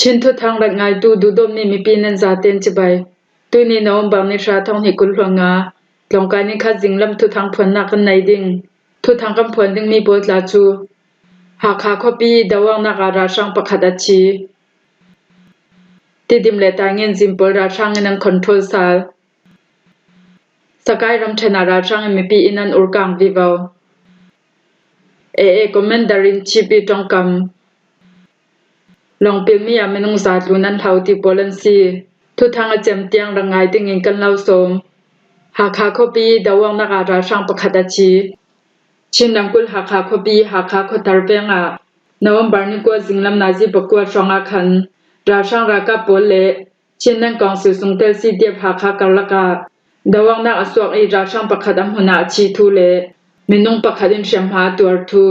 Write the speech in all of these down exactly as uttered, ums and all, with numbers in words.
Chin thuthang rak ngaitu duhdawtmi mipi nan zaten cibai. Tuini November ni hra thawng hnih kul hluan nga, tlawngkai ni khat zinglam thuthang phuannak kan nei ding. Thuthang kan phuan dingmi pawl tla cu Hakha khuapi Dawangnak ah ralhrang pakhat a thi. Tidim le Taingen zin pawl ralhrang in an control sal. Sakai ramṭhen ah ralhrang in mipi in an urkang vivo. A A commander in chipi ṭongkam. Lawngpilmi ah minung za tlun an hlo ti pawl an si. Thuthang a cem tiang rak ngai dingin kan lo sawm. Hakha khuapi Dawangnak ah ralhrang pakhat a thi. Chin ramkulh Hakha khuapi Hakha khuathar veng ah November ni kua zinglam nazi pakua hrawng ah khan ralhrang ralkap pawl le Chin Land Council sungtel C D F Hakha karlak ah Dawangnak a suak i ralhrang pakhat a hmun ah a thi thu le minung pakhat in hriamhma a tuar thu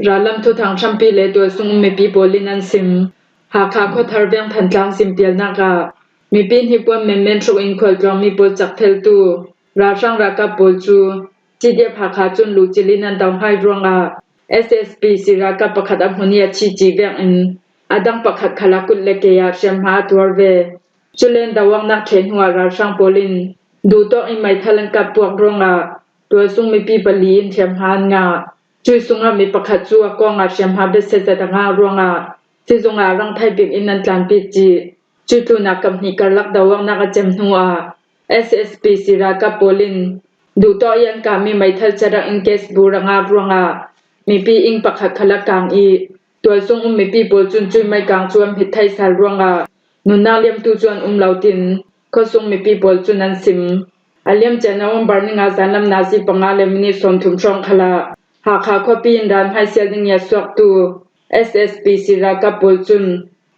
rallam thuthang hrampi le tualsung um mipi pawl in an sim. Hakha khuathar veng Thantlang zin pialnak ah mipi hnipuan menmen hruk in khualtlawngmi pawl cakpheltu ralhrang ralkap pawl cu C D F Hakha cun luhcil in an dohmai ruangah S S P C ralkap pakhat a hmun i a thi cih vekin a dang pakhat khal a kut le ke ah hriamhma a tuar ve. Culen Dawangnak ṭheh hnuah ralhrang pawl in duhtawk i meithal an kap puak ruangah tualsung mipi pali in hriamhma an ngah. Cui sungah mi pakhat cu a kawngah hriamhma besia zat a ngah ruangah sizung ah a rang thai bik in an tlanpi cih. Cui tlunah kap hnih karlak Dawangnak a cem hnuah S S P C ralkap pawl in duhtawk i an kahmi meithal carak in kes bur a ngah ruangah mipi ing pakhat khal a kang i tualsung um mipi pawl cun cui meikang cu an hmit thei sal ruangah nunnak liamtu cu an um lo tin khuasung mipi pawl cun an sim. A liamcia November ni nga zanlam nazi panga le minit sawmthum hrawng khalah Hakha khuapi in ral hmaisial ding i a suaktu S S P C ralkap pawl cun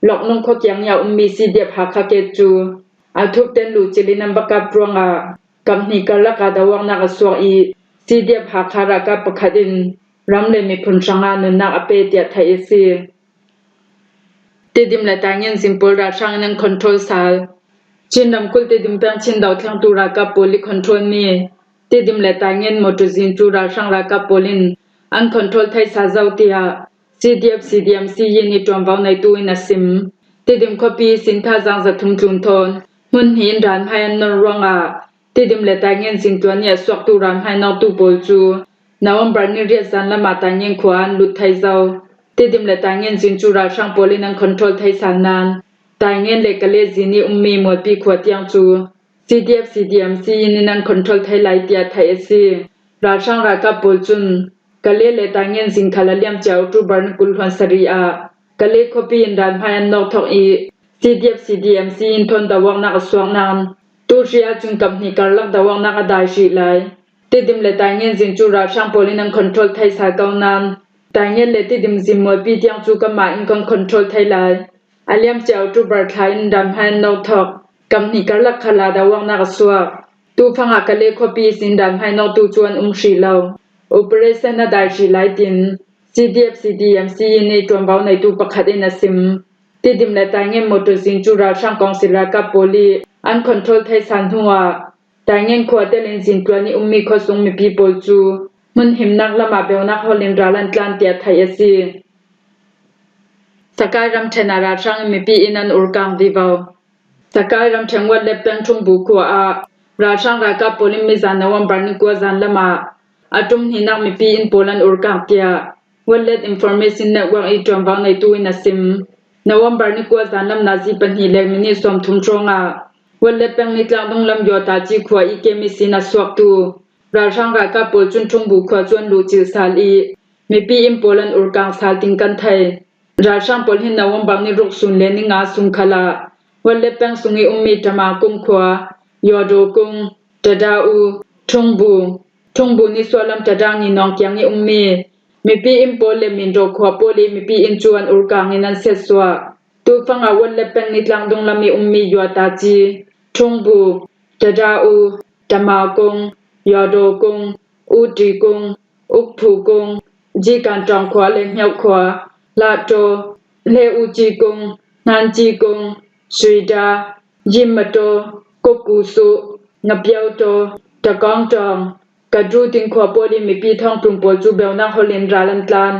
Loknung khuakiang i a ummi C D F Hakha ket cu a thupten luhcil in an va kap ruangah kap hnih karlak ah Dawangnak a suak i C D F Hakha ralkap pakhat in ram le miphun hrangah nunnak a pe tiah theih a si. Tidim le Taingen zin pawl ralhrang in an control sal. Chin ramkulh Tidim peng Chin dothlengtu ralkap pawl i control mi Tidim le Taingen motor zin cu ralhrang ralkap pawl in an control thei sal zo tiah C D F C D M C in i ṭuanvo neitu in a sim. Tidim khuapi Sintha zangzathum tlun thawn hmun hnih in ral hmai an nawr ruangah Tidim le Taingen zin tluan i a suaktu ral hmai nawrtu pawl cu November ni riat zanlam ah Taingen khua an lut thei zo. Tidim le Taingen zin cu ralhrang pawl in an control thei sal nain Taingen le Kale zin i ummi Mualpi khua tiang cu C D F C D M C in in an control thei lai tiah theih a si. Ralhrang ralkap pawl cun Kale le Taingen zin khal a liamcia October ni kul hluan sarih ah Kale khuapi in ral hmai an nawk thawk i C D F C D M C in thawn Dawangnak a suak nain tu hri ahcun kap hnih karlak Dawangnak a dai hrih lai. Tidim le Taingen zin cu ralhrang pawl in an control thei sal ko nain Taingen le Tidim zin Mualpi tiang cu kanmah in kan control thei lai. A liamcia October thla in ral hmai an nawk thawk kap hnih karlak khal ah Dawangnak a suak. Tufang ah Kale khuapi ihsin ral hmai nawktu cu an um hrih lo. Operation a dai hrih lai tin C D F C D M C in i ṭuanvo neitu pakhat in a sim. Tidim le Taingen motor zin cu ralhrang kawngsil ralkap pawl i an control thei sal hnuah Taingen khua telin zin tluan i ummi khuasung mipi pawl cu hmun himnak lamah beunak holh in ral an tlan tiah theih a si. Sakai ramṭhen ah ralhrang in mipi in an urkang vivo. Sakai ramṭhen Watlet peng Ṭhungbu khua ah ralhrang ralkap pawl in mizan November ni kua zanlam ah a ṭum hnihnak mipi in pawl an urkang tiah Watlet Information Network i ṭuanvo neitu in a sim. November ni kua zanlam nazi pahnih le minit sawmthum hrawng ah Watlet peng nitlak dunglam Yuataci khua i kem ihsin a suaktu ralhrang ralkap pawl cun Ṭhungbu khua cu an luhcilh sal i mipi in pawl an urkang sal ding kan thei. Ralhrang pawl hin November ni ruk sun le ni nga sung khal ah Watlet peng sung i ummi Ṭama Kung khua, Yawdaw Kung, Ṭaṭa U, Ṭhungbu, Ṭhungbu ni suahlam Ṭaṭa Nginawng kiang i ummi mipi in pawl le Mindaw khua pawl i mipi in cu an urkang in an siatsuah. Tufang ah Watlet peng nitlak dunglam i ummi Yuataci, Ṭhungbu, Ṭaṭa U, Ṭama Kung, Yawdaw Kung, Uṭi Kung, Ukphu Kung, Jikan Ṭawng khua le Hmioh khua, Hlaṭaw, Hle Uci Kung, Hnanci Kung, Suida, Yimmaṭaw, Kukkusu, Ngapiauṭaw, Ṭakawng Ṭawng, Kadru Ting khua pawl i mipi thawngtlun pawl cu beunak holh in ral an tlan.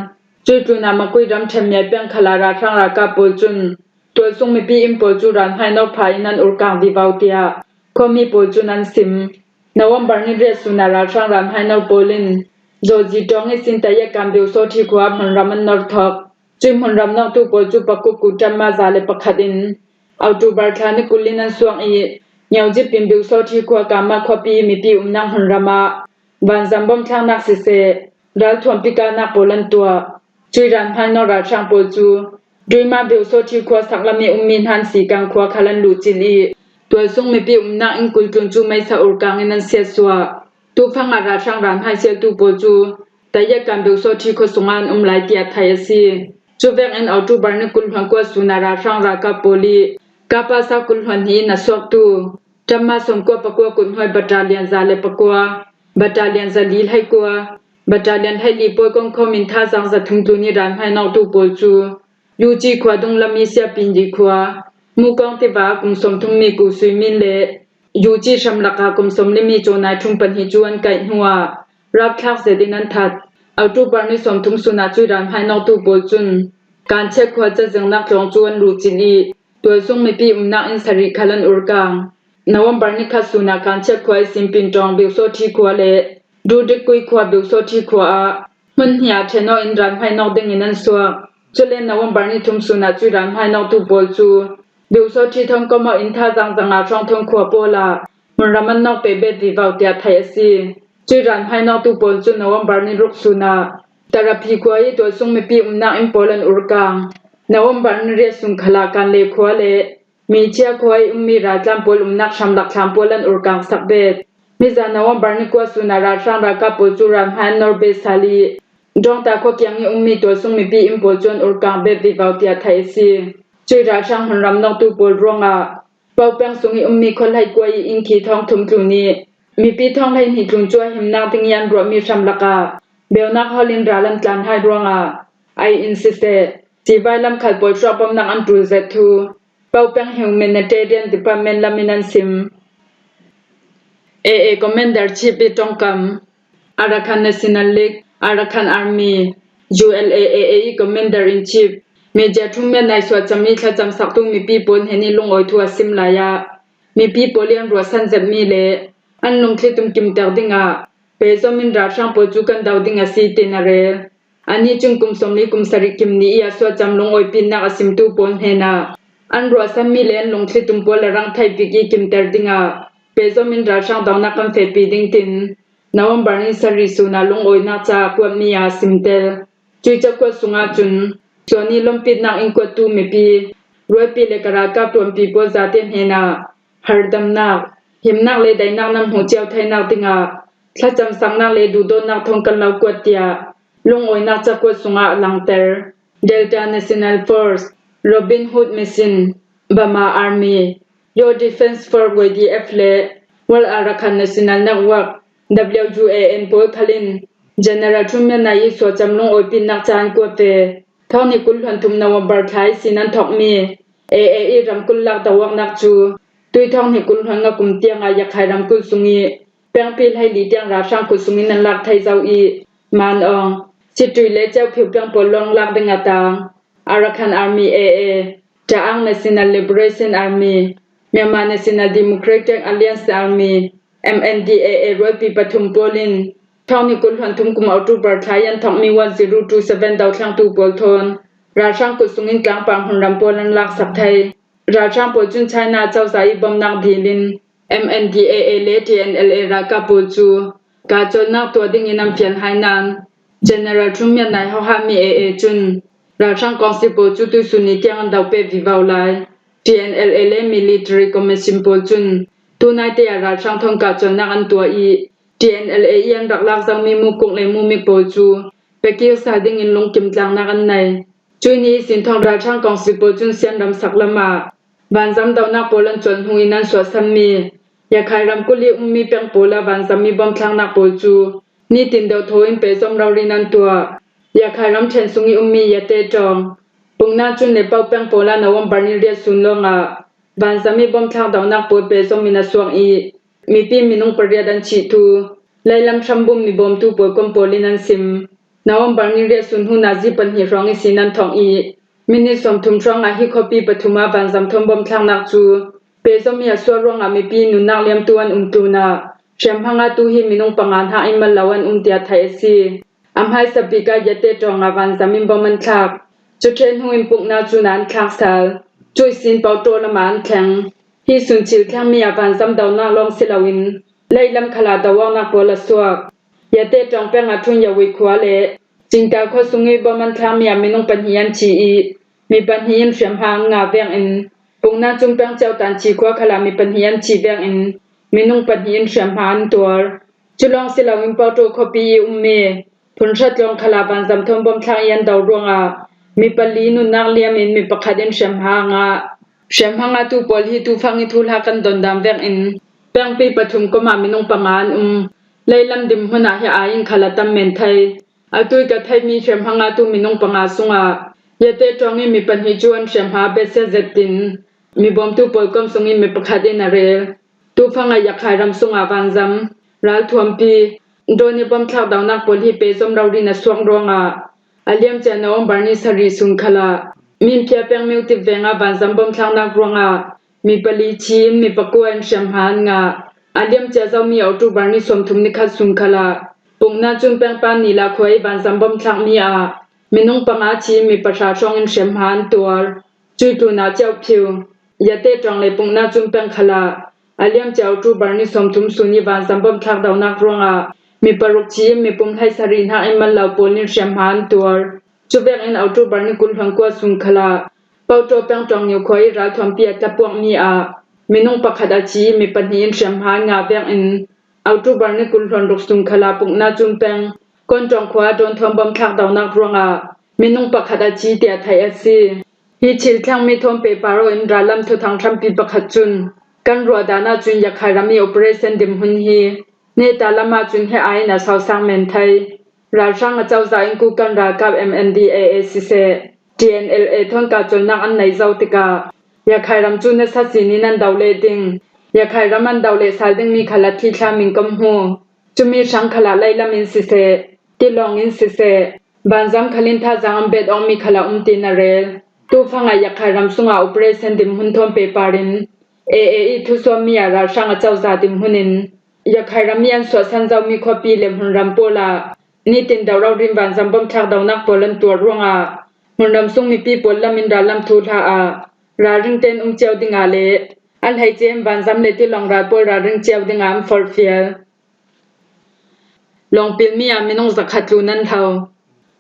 Cui tlunah Makui ramṭhen Miai peng khal ah ralhrang ralkap pawl cun Tualsung mipi inn pawl cu ral hmainawk pha in an urkang vivo tiah khuami pawl cun an sim. November ni riat sun ah ralhrang ral hmainawk pawl in Zawzi ṭawng ihsin Tayakan Biusawthi khua hmunram an nor thawk. Cui hmunram nawktu pawl cu pakuk kuṭanma za le pakhat in October thla ni kul in an suak i, Nyaujip in Biusawthi khua Kama khuapi mipi umnak hmunram ah vanzam bawmthlaknak siseh, ralthuam pikahnak pawl an tuah. Cui ral hmainawk ralhrang pawl cu Duima Biusawthi khua saklam i ummi Hnan Sikang khua khal an luhcilh i, tualsung mipi umnak inn kultlun cu meisa urkang in an siatsuah. Tufang ah ralhrang ral hmaisialtu pawl cu Tayakan Biusawthi khua sungah an um lai tiah theih a si. Cuvek in October ni kul hluan kua sun ah ralhrang ralkap pawl i Kapasa kul hluan hnih in a suaktu Ṭamma sawmkua pakua kuthnuai battalion za le pakua, battalion za li hleikua, battalion hleili pawl kongkhawm in thazaang za thum tlun i ral hmainawktu pawl cu Yuci khua dunglam i Siapindi khua, Mukawng tiva kum sawmthum mi Ku Sui Min le Yuci hramlak ah kum sawmli mi Caw Nai Ṭhum pahnih cu an kaih hnuah rapthlak zetin an that. October ni sawmthum sun ah cui ral hmainawktu pawl cun Kanchek khua cazengnak tlawng cu an luhcilh i, tualsung mipi umnak inn sarih khal an urkang. November ni khat sun ah Kanchek khua ihsin Pin ṭawng Biusawthi khua le Dudikkui khua Biusawthi khua ah hmun hnih ah ṭhen aw in ral hmainawk dingin an suak. Cule November ni thum sun ah cui ral hmainawktu pawl cu Biusawthi thong kom aw in thazaang za nga hrawng thong khua pawl ah hmunram an nawk peh bet vivo tiah theih a si. Cui ral hmainawktu pawl cu November ni ruk sun ah Taraphi khua i tualsung mipi umnak inn pawl an urkang. November ni riat sun khal ah Kanle khua le Michia khua i ummi raltlan pawl umnak hramlak thlam pawl an urkang sak bet. Mizan November ni kua sun ah ralhrang ralkap pawl cu ral hmai an nor bet sal i, Dawngta khua kiang i ummi tualsung mipi inn pawl cu an urkang bet vivo tiah theih a si. Cui ralhrang hmunram nawktu pawl ruangah Paupeng sung i ummi khuahlei kua i inn khi thawng thum tlun i mipi thawng hleihnih tlun cu a himnak ding i an ruahmi hramlak ah beunak hawl in ral an tlan hai ruangah ai in siseh, sivai lam khal pawl hruak bawmnak an ṭul zet thu Paupeng Humanitarian Department lam in an sim. A A Commander Chief i ṭongkam, Arakan National League, Arakan Army, U L A A A i Commander in Chief, Major Ṭhum Myat Naing suahcam i thlacam saktu mipi pawl hnen i lungawi thu a sim lai ah, mipi pawl i an ruahsan zetmi le an lungthli tum kimter dingah pehzom in ralhrang pawl cu kan do ding a si, tin a rel. Anih cun kum sawmli kum sarih kim ni i a suahcam lungawipinak a simtu pawl hnenah an ruahsanmi le an lungthli tum pawl a rang theih bik i kimter dingah pehzom in ralhrang dohnak kan fehpi ding, tin November ni sarih sun ah lungawinak caah kuatmi ah a simtel. Cui cakuat sungah cun suan i lompitnak in kuattu mipi rualpi le ka ralkap ṭuanpi pawl zate hnenah hardamnak, himnak le daihnak nan hmuh cio theinak dingah thlacam saknak le duhdawtnak thawng kan lo kuat tiah lungawinak cakuat sungah a langter. Delta National Force, Robin Hood Mission, Burma Army, Your Defense Force, Y D F, le World Arakan National Network, W U A N, pawl khal in General Ṭhum Myat Naing i suahcam lungawipinak caah an kuat ve. Thawng hnih kul hluan thum November thla ihsin an thawkmi A A i ramkulh lak doawknak cu tui thawng hnih kul hluan nga kum tiangah Yakhai ramkulh sung i pengpi hleili tiang ralhrang kut sungin an lak thei zo i, Man Aung, Situi le Ceuphio peng pawl lawng lak ding a tang. Arakan Army, A A, Ta'ang National Liberation Army, Myanmar National Democratic Alliance Army, M N D A A, rualpi pathum pawl in thawng hnih kul hluan thum kum October thla i an thawkmi one zero two seven dothlengtu pawl thawn ralhrang kut sungin tlangpang hmunram pawl an laksak thei. Ralhrang pawl cun China cozah i bawmnak dil in M N D A A le T N L A ralkap pawl cu kahcawlnak tuah dingin an fian hai nain, General Ṭhum Myat Naing hohahmi A A cun ralhrang kawngsi pawl cu tuisun ni tiang an do peh vivo lai. T N L A le Military Commission pawl cun tunaite ah ralhrang thawn kahcawlnak an tuah i, T N L A i an rak lak zomi Mukuk le Mumik pawl cu pekil sal dingin lungkim tlangnak an nei. Cui ni ihsin thawng ralhrang kawngsi pawl cun Sianram saklam ah vanzam dohnak pawl an colh hnu in an suahsanmi Yakhai ramkulh i ummi peng pawl ah vanzam i bawmthlaknak pawl cu nitin deuhthaw in pehzom rori in an tuah. Yakhai ramṭhen sung i ummi Yate ṭawng, Pungna cun le Paupeng pawl ah November ni riat sun lawngah vanzam i bawmthlak dohnak pawl pehzom in a suak i, mipi minung pariat an chih thu leilam hrambum mi bawmtu pawl kom pawl in an sim. November ni riat sun hnu nazi pahnih hrawng ihsin an thawk i, Minute sawmthum hrawngah hi khuapi pathumah vanzam thawn bawm thlaknak cu pehzommi a sual ruangah mipi nunnak liamtu an um tlunah hriamhma ngatu hi minung panga hnakin mal lo an um tiah theih a si. A hmaisa bik ah Yate ṭawng ah vanzam in bawm an thlak. Cu ṭheh hnu in Pukna cun an thlak sal. Cu ihsin Pauṭaw lamah an thleng. Hi sun thil thlengmi ah vanzam donak lawng si loin leilam khal ah do awknak pawl a suak. Yate ṭawng peng ah Ṭhun Yawui khua le Cingta khua sung i bawm an thlakmi ah minung pahnih an thi i mi pahnih in hriamhma an ngah vekin Pukna cun peng cio tan thi khua khal ah mi pahnih an thi vekin minung pahnih in hriamhma an tuar. Cu lawng si loin Pauṭaw khuapi i ummi Phunhrat lawng khal ah vanzam thawn bawm thlak i an do ruangah mi pali nunnak liam in mi pakhat in hriamhma a ngah. Hriamhma ngatu pawl hi tufang i thuhla kan don dan vekin pengpi pathum kom ah minung panga an um. Leilam dinhmun ah hi ai in khal a tam men thei. A tui ka theihmi hriamhma ngatu minung panga sungah Yate ṭawng i mi pahnih cu an hriamhma a bia sia zet in mi bawmtu pawl kom sung i mi pakhat in a rel. Tufang ah Yakhai ram sungah vanzam, ralthuampi, drone i bawm thlak donak pawl hi pehzom rori in a suak ruangah a liamcia November ni sarih sun khal ah Minphia peng Myoktip veng ah vanzam bawm thlaknak ruangah mi pali thi in mi pakua in hriamhma an ngah. A liamcia zomi October ni sawmthum ni khat sun khal ah Pukna cun pengpa Nila khua i vanzam bawm thlakmi ah minung panga thi in mi pahra hrawng in hriamhma an tuar. Cui tlunah Ceuhphiu, Yate ṭawng le Pukna cun peng khal ah a liamcia October ni sawmthum sun i vanzam bawm thlak donak ruangah mi paruk thi in mipum hleisarih hnakin mal lo pawl in hriamhma an tuar. Cu vekin October ni kul hluan kua sun khal ah Pauṭaw peng ṭawng nio khua i ralthuampi a tlapuakmi ah minung pakhat a thi i mi pahnih in hriamhma an ngah vekin October ni kul hluan ruk sun khal ah Pukna cun peng Kawn ṭawng khua ah drone thawn bawm thlak donak ruangah minung pakhat a thi tiah theih a si. Hi thil thlengmi thawn pehpar aw in rallam thuthang hrampi pakhat cun kan ruah dan ahcun Yakhai ram i operation dinhmun hi neta lam ahcun he ai in a sausak men thei. Ralhrang a cozah in Kukan ralkap M N D A A siseh, T N L A thawn kahcolhnak an neih zo tikah Yakhai ram cu nasa sin in an do leh ding. Yakhai ram an do leh sal dingmi khal a thihthla min kan hmu. Cumi hrang khal ah leilam in siseh, tilawng in siseh, vanzam khal in thazaang an bet awkmi khal a um tiin a rel. Tufang ah Yakhai ram sungah operation dinhmun thawn pehpar in A A i thusuammi ah ralhrang a cozah dinhmun in Yakhai ram i an suahsan zomi khuapi le hmunram pawl ah nitin deuh rori in vanzam bawm thlak donak pawl an tuar ruangah hmunram sung mipi pawl lam in rallam thuhla ah ralring tein um cio dingah le a hleice in vanzam le tilawng ral pawl ralring cio dingah an forhfial. Lawngpilmi ah minung zakhat tlun an hlo.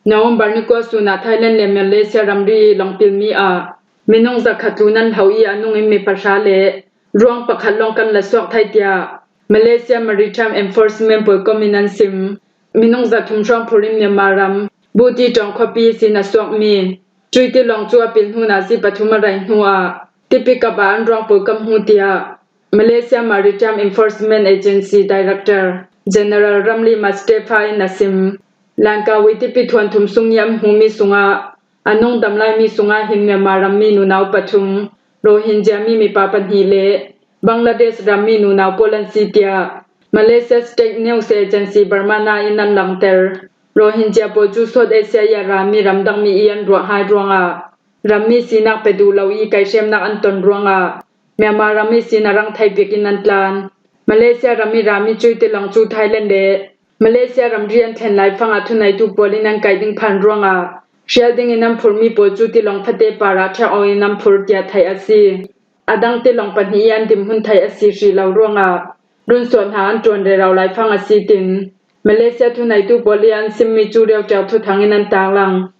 November ni kua sun ah Thailand le Malaysia ramri lawngpilmi ah minung zakhat tlun an hlo i a nung in mi pahra le ruang pakhat lawng kan la suak thai tiah Malaysia Maritime Enforcement pawl kom in an sim. Minung zathum hrawng phur in Myanmar ram Buti ṭawng khuapi sin a suakmi Cui tilawng cu a pil hnu nazi pathum a rei hnu ah tipi kap ah an ruang pawl kan hmu tiah Malaysia Maritime Enforcement Agency Director General Ramli Mustafa in a sim. Langkawi tipi thuanthum sung i an hmumi sungah a nung dam laimi sungah hin Myanmar rammi nunau pathum, Rohingya mi mipa pahnih le Bangladesh rammi nunau pawl an si tiah Malaysia State News Agency Burma na in an langhter. Rohingya pawl cu South Asia i a rami ramdangmi i an ruah hai ruangah rammi sinak pe duh lo i kaihremnak an ton ruangah Myanmar rammi sin a rang thei bikin an tlan. Malaysia rammi rami Cui tilawng cu Thailand le Malaysia ramri an thlen laifang ah thuneitu pawl in an kaih ding phan ruangah hrial dingin an phurmi pawl cu tilawng fate par ah ṭhek aw in an phur tiah theih a si. A dang tilawng pahnih i an dinhmun theih a si hrih lo ruangah runsuah hna an ṭuan rero laifang a si tin Malaysia thuneitu pawl i an simmi cu Riau Ṭiau thuthang in an taklang.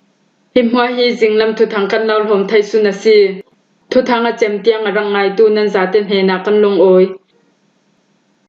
Hi hmuah hi zinglam thuthang kan lo hlawm thei sun a si. Thuthang a cem tiang a rak ngaitu nan zate hnenah kan lungawi.